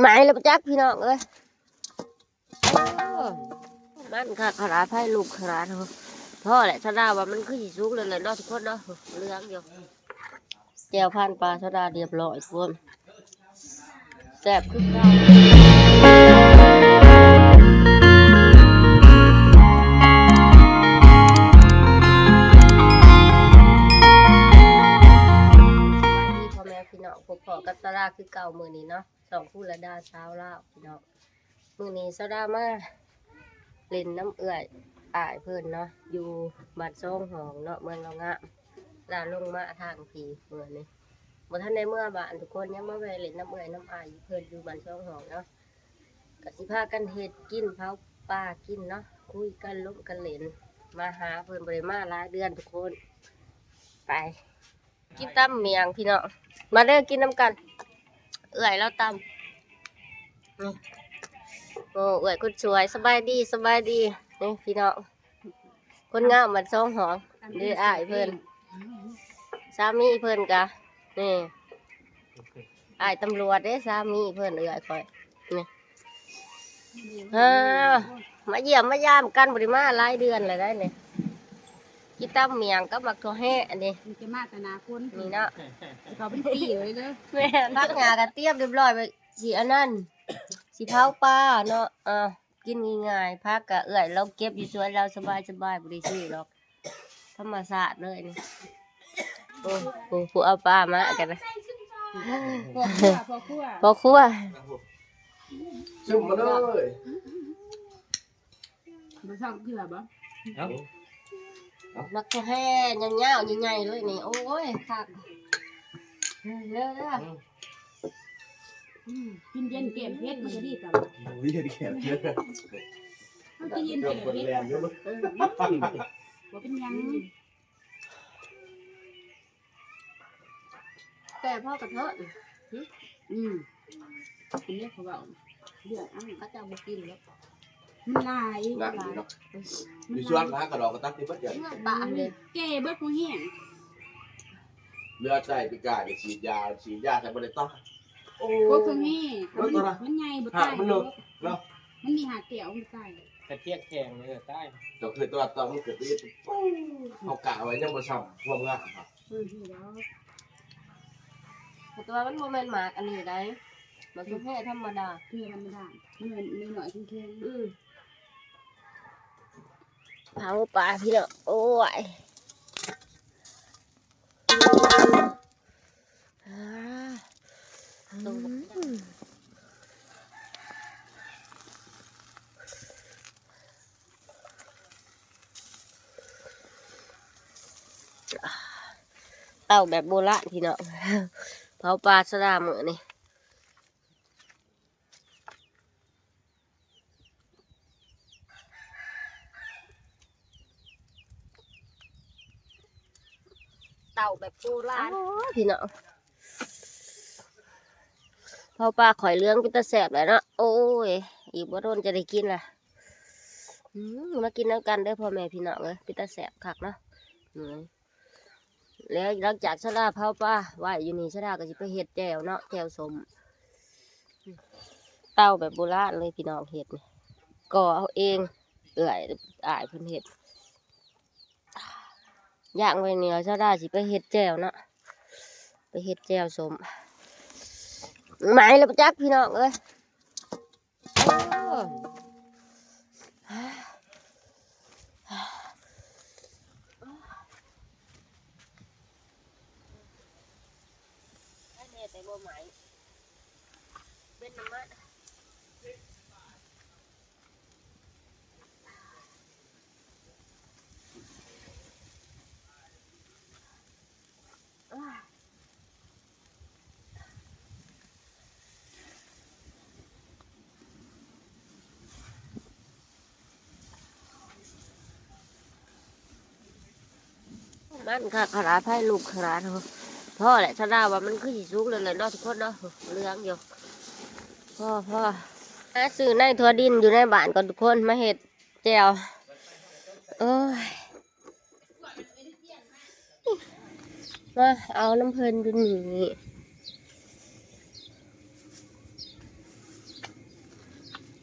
ໄໝ້ແລ້ວບໍ່ຈັກພີ່ນ້ອງເອີຍ. ໂອ້ ມັນຄັກຂະໜາດ ໄຟລຸກຂະໜາດ. ພໍແຫຼະ ສາວດາວ່າມັນຄືຊິສຸກແລ້ວແຫຼະເນາະທຸກຄົນເນາະ. ເຫຼືອງຢູ່ ແຈ່ວພັນປາສາວດາລຽບຮ້ອຍທຸກຄົນ. ແຊບຄືເກົ່າ. ສະບາຍດີພໍ່ແມ່ພີ່ນ້ອງ ພົບພໍ້ກັບສາວດາຄືເກົ່າມື້ນີ້ເນາະ ຊ່ອງພູລະດາຊາວລາວພີ່ນ້ອງ. ມື້ນີ້ສາວດາມາຫຼິ້ນນຳເອື້ອຍອ້າຍເພິ່ນເນາະ ຢູ່ບ້ານສອງຫ້ອງເນາະ ເມືອງເລົ່າງາມ. ລາລົງມາທາງພີ້ມື້ນີ້ ບໍ່ທັນໄດ້ເມືອບ້ານທຸກຄົນ ຍັງມາແວ່ຫຼິ້ນນຳເອື້ອຍນຳອ້າຍເພິ່ນຢູ່ບ້ານສອງຫ້ອງເນາະ. ກະຊິພາກັນເຮັດກິນ ເຜົາປາກິນເນາະ ຄຸຍກັນລົມກັນຫຼິ້ນ ມາຫາເພິ່ນ ບໍ່ໄດ້ມາຫຼາຍເດືອນທຸກຄົນ. ໄປ ກິນຕຳໝ້ຽງພີ່ນ້ອງ ມາເດີ ກິນນຳກັນ. ເອື້ອຍລາວຕຳນີ້ ໂອ້ ເອື້ອຍຄົນສວຍ ສະບາຍດີ ສະບາຍດີ. ນີ້ພີ່ນ້ອງ ຄົນງາມບ້ານສອງຫ້ອງ ເດີ ອ້າຍເພິ່ນ ສາມີເພິ່ນກະ ນີ້ ອ້າຍຕຳຫຼວດເດ້ ສາມີເພິ່ນ ເອື້ອຍຂ້ອຍນີ້. ເອີ ມາຢ້ຽມມາຢາມກັນ ບໍ່ໄດ້ມາຫຼາຍເດືອນແລ້ວໄດ໋ນີ້. ກິນຕຳໝ້ຽງກັບໝາກຖົ່ວແຮະອັນນີ້ ມັນຈະມາແຕ່ໜ້າຝົນນີ້ເນາະ ຊິເຂົ້າເປັນປີເລີຍເດີ. ແມ່ນ ຜັກຫຍ້າກະຕຽມຮຽບຮ້ອຍໄວ້ ຊິອັນນັ້ນ ຊິເຜົາປາເນາະ. ອ່າ ກິນງ່າຍໆ ຜັກກະເອື້ອຍລາວເກັບຢູ່ສວນລາວ ສະບາຍໆ ບໍ່ໄດ້ຊື້ດອກ ທຳມະຊາດເລີຍນີ້. ໂອ້ ໂອ້ ຜູ້ເອົາປາມາກັນນະ ພໍ່ຄົວ ພໍ່ຄົວ ພໍ່ຄົວ ຊຸ່ມມາເລີຍ. ບໍ່ຊອກເທື່ອບໍ່? ເອົ້າ ໝາກຖົ່ວແຮະຍາວໆ ໃຫຍ່ໆ ເລີຍນີ້. ໂອ້ຍ ຄັກ ເດີ ເດີ. ອືມ ກິນເຢັນແກ້ມເຜັດມັນກະດີກວ່າ ໂອ້ຍ ເຢັນແກ້ມເຜັດ ເຮົາກິນເຢັນແກ້ມເຜັດ ເອີ ບໍ່ເປັນຫຍັງ. ແຕ່ພໍກະເທີະ ອືມ ອັນນີ້ເຂົາເວົ້າ ເລືອດອັນ ເຂົາເຈົ້າບໍ່ກິນແລ້ວ ມັນຫຼາຍ ໜັກຢູ່ເນາະ. ເອີ ຢູ່ສວນຫາກະດອກກະຕັດນີ້ເບິດ ເລືອດປາເລີຍ ແກ່ເບິດບໍ່ແຮງ. ເລືອດໃສ່ປີກາຍໄປສີດຢາ ສີດຢາໃສ່ບໍ່ໄດ້ຕາຍ. ໂອ້ ໂຄກເຖິງແຮ່ ມັນ ມັນໃຫຍ່ບໍ່ຕາຍ ມັນເລິກເນາະ ມັນມີຮາກແກ້ວ ມັນຕາຍ. ກະທຽກແຂງເລີຍຕາຍ ເຈົ້າຄືຕົວເຕົາມັນເກີດໄປເຮັດ ເຮົາກະໄວ້ຍັງບໍ່ຊ່ຳຄວາມງາມ. ເອີ ແຕ່ວ່າມັນບໍ່ແມ່ນໝາກອັນນີ້ໃດ໋ ໝາກເຖິງແຮ່ທຳມະດາ ເຫັນທຳມະດາ ໜ່ວຍ ໜ່ວຍນ້ອຍແຂງໆ. ອືມ ເຜົາປາພີ່ນ້ອງ ໂອ້ຍ. ອ່າ ອືມ ເຕົາແບບໂບລານພີ່ນ້ອງ ເຜົາປາສະດາມື້ນີ້. ເຕົາແບບໂບລານ ໂອ້ຍ ພີ່ນ້ອງ ເຜົາປາຂ້ອຍເຫຼືອງເປັນຕາແຊບແຫຼະເນາະ. ໂອ້ຍ ອີກບໍ່ດົນຈະໄດ້ກິນລະ. ອືມ ມາກິນນຳກັນເດີພໍ່ແມ່ພີ່ນ້ອງເອີຍ ເປັນຕາແຊບຄັກເນາະ. ແລ້ວຫຼັງຈາກສາວດາເຜົາປາໄວ້ຢູ່ນີ້ ສາວດາກໍຊິໄປເຮັດແຈ່ວເນາະ ແຈ່ວສົ້ມ ເຕົາແບບໂບລານເລີຍພີ່ນ້ອງ ເຮັດນີ້ ກໍເອົາເອງ ເອື້ອຍອ້າຍເພິ່ນເຮັດ ຍ່າງໄວ້ນີ້ ສາວດາຊິໄປເຮັດແຈ່ວເນາະ ໄປເຮັດແຈ່ວສົ້ມ. ໄໝ້ແລ້ວບໍ່ຈັກພີ່ນ້ອງເອີຍ. ໄດ້ແນ່ແຕ່ບໍ່ໄໝ້ ເປັນນ້ຳມັນ. ມັນຄັກຂະໜາດ ໄຟລຸກຂະໜາດ. ພໍແຫຼະ ສາວດາວ່າມັນຄືຊິສຸກແລ້ວແຫຼະເນາະທຸກຄົນເນາະ ເຫຼືອງຢູ່. ພໍ ພໍ ຫາຊື້ໃນຖົ່ວດິນຢູ່ໃນບ້ານກ່ອນທຸກຄົນ ມາເຮັດ ແຈ່ວ. ໂອ້ຍ ມາເອົານຳເພິ່ນຢູ່ນີ້.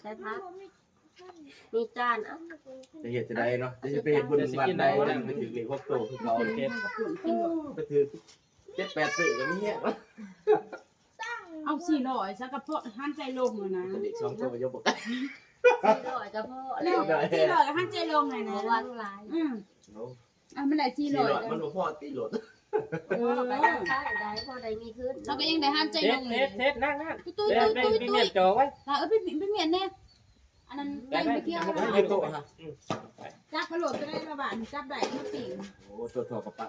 ໃສ່ຜັກ ມີຈານ ເອົ້າ ຈະເຮັດຈັ່ງໃດເນາະ ຈະໄປເຮັດບຸນວັດໃດ ໄປຖືກເລກຫົກໂຕຄືເກົ່າ ເກັບ ໄປຖືກເຈັດແປດໂຕກໍມີແຮງ ເອົາສີ່ຮ້ອຍຊະ ກະເພາະຫັນໃຈລົງຫັ້ນນະ ເລກສອງໂຕກໍຍັງບໍ່ ສີ່ຮ້ອຍກະພໍແລ້ວ ສີ່ຮ້ອຍກະຫັນໃຈລົງຫັ້ນນະ ບໍ່ວ່າຫຼາຍ ອືມ ເອົາມັນໄດ້ສີ່ຮ້ອຍ ສີ່ຮ້ອຍ ມັນບໍ່ພໍຕິໂລດ ເອີ ພໍໄປໄດ້ ພໍໄດ້ມີທຶນ ເຮົາກໍຍັງໄດ້ຫັນໃຈລົງ ເຮັດ ເຮັດ ເຮັດ ນັ່ງ ນັ່ງ ຕຸ້ຍ ຕຸ້ຍ ຕຸ້ຍ ຕຸ້ຍ ຕຸ້ຍ ໄປມ້ຽນຈໍໄວ້ ລາເອີຍ ໄປ ໄປມ້ຽນແດ່ ອັນນັ້ນ ໄປ ໄປ ໄປທ່ຽວ ໄປ ໄປໂຕະຫະ ອືມ ຈັບກະໂຫຼດຈະໄດ້ລະບາດ ຈັບໄດ້ມັນຕິງ ໂອ້ ໂຕະທໍ່ກະປັດ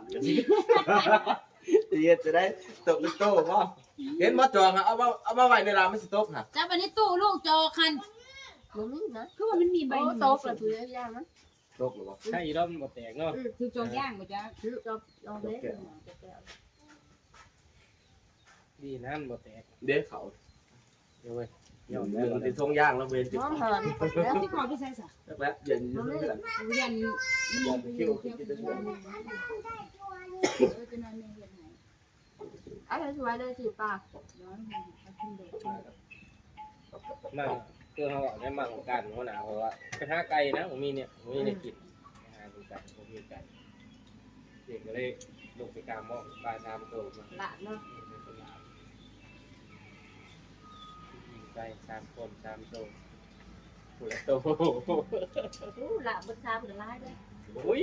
ເຮັດຈະໄດ້ ຕົກເປັນໂຕບໍ່ ເຫັນບໍ່ຈອກຫະ ເອົາມາ ເອົາມາໄວ້ໃນລາ ມັນຊິຕົກຫະ ຈັບໄວ້ໃນຕູ້ລູກຈອກຫັ້ນ ບໍ່ມີນະ ຄືວ່າມັນມີໃບ ໂອ້ ໜຶ່ງ ຕົກລະ ຖືຢ່າງມັນ ຕົກລະບໍ່ ໃຊ່ອີ່ດອກມັນບໍ່ແຕກເນາະ ອືມ ຖືກຈອງຢ່າງບໍ່ຈັກ ຖືກຈອງ ຈອງເດ້ ແກ້ວ ດີນັ້ນບໍ່ແຕກ ເດ້ເຂົາ ເດ້ເວີຍ ໜຶ່ງຕິດຖົງຢາງແລ້ວເວີຍ ຫອມຫອມ ແລ້ວຊິເຂົ້າໄປໃສ່ຊະ ແລ້ວເຢັນຢູ່ເຮືອນ ເຢັນ ເຢັນ ເອີ ຈະນອນແມ່ເຮັດໃຫ້ ເອົາໃຫ້ສວຍເລີຍຊິປ້າ ມັນຄືເຮົາເວົ້າໄດ້ ມັນການຫົວໜ້າ ເພາະວ່າໄປຫາໄກ່ນະ ບໍ່ມີແນວ ບໍ່ມີແນວກິນ ໄປຫາຄືກັນ ບໍ່ມີໄກ່ ເດັກກໍເລີຍລົງໄປກາໝໍ້ປາສາມໂຕມາ ຫຼາບເນາະ ເປັນຫຼາບ ຍິງໄກ່ສາມຄົນສາມໂຕ ຜູ້ລະໂຕ ໂອ້ ຫຼາບເບິດສາມກໍຫຼາຍເດ້ ໂອ້ຍ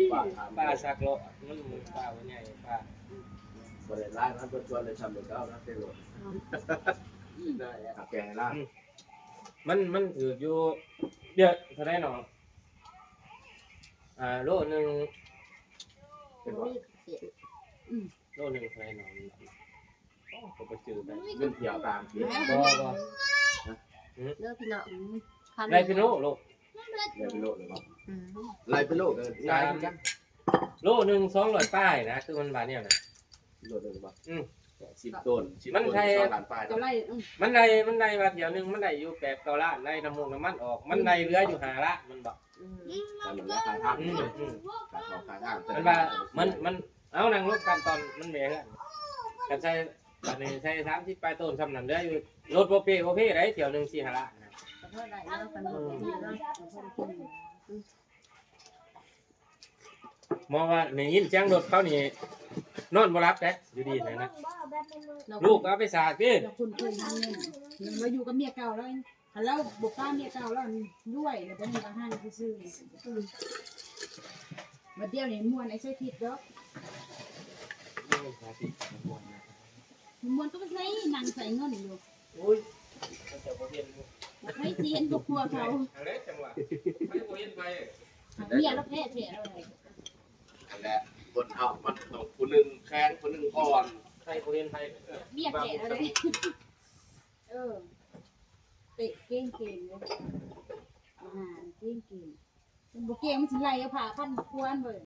ປາສັກເລາະ ມັນ ປາບໍ່ໃຫຍ່ ປາ ບໍ່ໄດ້ຫຼາຍ ມັນເບິດສ່ວນໄດ້ຊ່ຳເດີເກົ່ານະ ເຕັມໂລດ ອືມ ໄດ້ ເອົາແກງໃຫ້ລາວ ອືມ ມັນ ມັນຖືກຢູ່ ດຽວເທົ່າໃດເນາະ ອ່າ ໂລໜຶ່ງ ເປັນບໍ່ ອືມ ໂລໜຶ່ງເທົ່າໃດເນາະ ໂອ້ ກໍບໍ່ຈື່ໄດ້ ເງິນທ່ຽວຕ່າງປະເທດ ບໍ່ ບໍ່ ຮະ ເດີພີ່ນ້ອງ ໄລ່ເປັນໂລໂລດ ໄລ່ເປັນໂລເລີຍບໍ່? ອືມ ໄລ່ເປັນໂລກໍຫຼາຍຄືກັນ ໂລໜຶ່ງສອງຮ້ອຍປາຍນະ ຄືມັນວ່າແນວນັ້ນ ໂລໜຶ່ງບໍ່? ອືມ ສິບໂຕນ ສິບ ມັນ ໂຕນ ໄດ້ ສອງລ້ານປາຍ ກໍໄລ່ ອືມ ມັນໄດ້ ມັນໄດ້ວ່າຖ້ຽວໜຶ່ງມັນໄດ້ຢູ່ແປດເກົ້າລ້ານ ໄດ້ນ້ຳມັນອອກ ມັນໄດ້ເຫຼືອຢູ່ຫ້າລ້ານ ມັນບອກ ອືມ ກໍເຫຼືອຄ່າທາງ ອືມ ອືມ ຄ່າເຂົ້າຄ່າທາງ ມັນວ່າ ມັນ ມັນ ເອົາ ນັ່ງລົງກັນຕອນມັນແມ່ເຮືອນ ກັນໃສ່ ບາດນີ້ໃສ່ສາມສິບປາຍໂຕນ ສ່ຳນັ້ນເຫຼືອຢູ່ ລົດບໍ່ເປບໍ່ເພໄດ໋ ຖ້ຽວໜຶ່ງສີ່ຫ້າລ້ານນະ ກໍພໍໄດ້ເນາະ ຄັນບໍ່ເປເນາະ ກໍພໍໄດ້ກິນ ໝໍວ່າໄດ້ຍິນສຽງລົດເຂົານີ້ ນອນບໍ່ຫຼັບເດ້ ຢູ່ດີນະ ລູກເອົາໄປສາກຕິ ລາວຄຸ້ນເຄີຍຫາເງິນ ລາວຢູ່ກັບເມຍເກົ່າລາວ ຄັນລາວບໍ່ປະເມຍເກົ່າລາວລວຍ ແລ້ວຕອນນີ້ລາວຫາຢູ່ຊື່ໆ ອືມ ບັດດຽວນີ້ມ່ວນໄອ້ໃສ່ຜິດດອກ ໂອ້ຍ ຫາຜິດມ່ວນນະ ມ່ວນກໍບໍ່ໃສ່ ນັ່ງໃສ່ເງິນຢູ່ ໂອ້ຍ ເຂົາເຈົ້າບໍ່ເຫັນຢູ່ ໃຜຊິເຫັນກໍຜົວເຂົາ ຫັ້ນແຫຼະ ຈັ່ງວ່າ ໃຜບໍ່ເຫັນໃຜ ເມຍລາວແພ້ແທ້ລາວ ຫັ້ນແຫຼະ ຄົນເຮົາມັນຕ້ອງຜູ້ໜຶ່ງແຂງຜູ້ໜຶ່ງອ່ອນ ໃຜບໍ່ເຫັນໃຜ ເມຍແທ້ລາວເດ້ ເອີ ເຕະເກັ່ງໆ ເລີຍ ອາຫານເກັ່ງໆ ມັນບໍ່ເກັ່ງ ມັນຊິໄລ່ເອົາຜ້າພັນຄົວເບິ່ງ